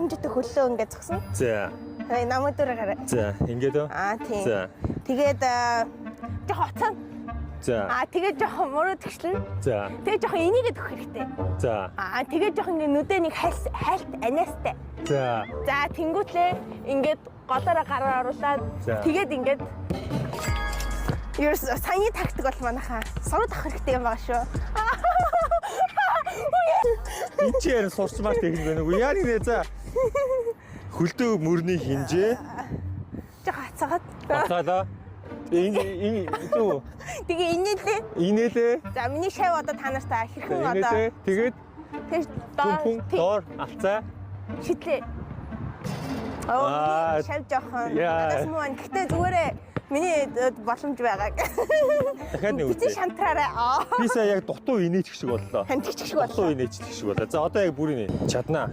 Хэмжээтэй хөллөө ингээд зогсно. За. Намын дөрөв гараа. За, ингээд үү? Аа, тийм. За. Тэгээд жоохон уцаана. За. Аа, тэгээд жоохон мөрөө тэгшлэн. За. Тэгээд жоохон энийгээд өгөх хэрэгтэй. За. Аа, тэгээд жоохон ингээ нүдэ нэг хайлт аниастай. За. За, тэнгуүтлээ ингээд голоороо гараар оруулаад За. тэгээд ингээд ерөөс саяны тактик бол манайхаа сурууд авах хэрэгтэй юм байгаа шүү. Энд чи ярин сурчмаар техник байна уу? Яа нэгнэ за. Хөлдөө мөрний хинжээ. Жоохон хацаагаад. Бацаалаа. Энэ энэ зүг. Тэгээ инээлээ. Инээлээ. За, миний шав одоо та нарт хэрхэн одоо Инээлээ. Тэгээд тэр пүн пүн доор доор алцаа. шидлээ. Оо, Аа, миний шав жоохон яа. надаас муу байна. Гэтэ зүгээрээ миний боломж байгаа. Дахиад нэг Бити үзье. шантраарай. Аа. Би сая яг дутуу инээчих шиг боллоо. Хантчих шиг Дутуу боллоо. инээчих шиг боллоо. За, одоо яг бүр инээ. Чаднаа.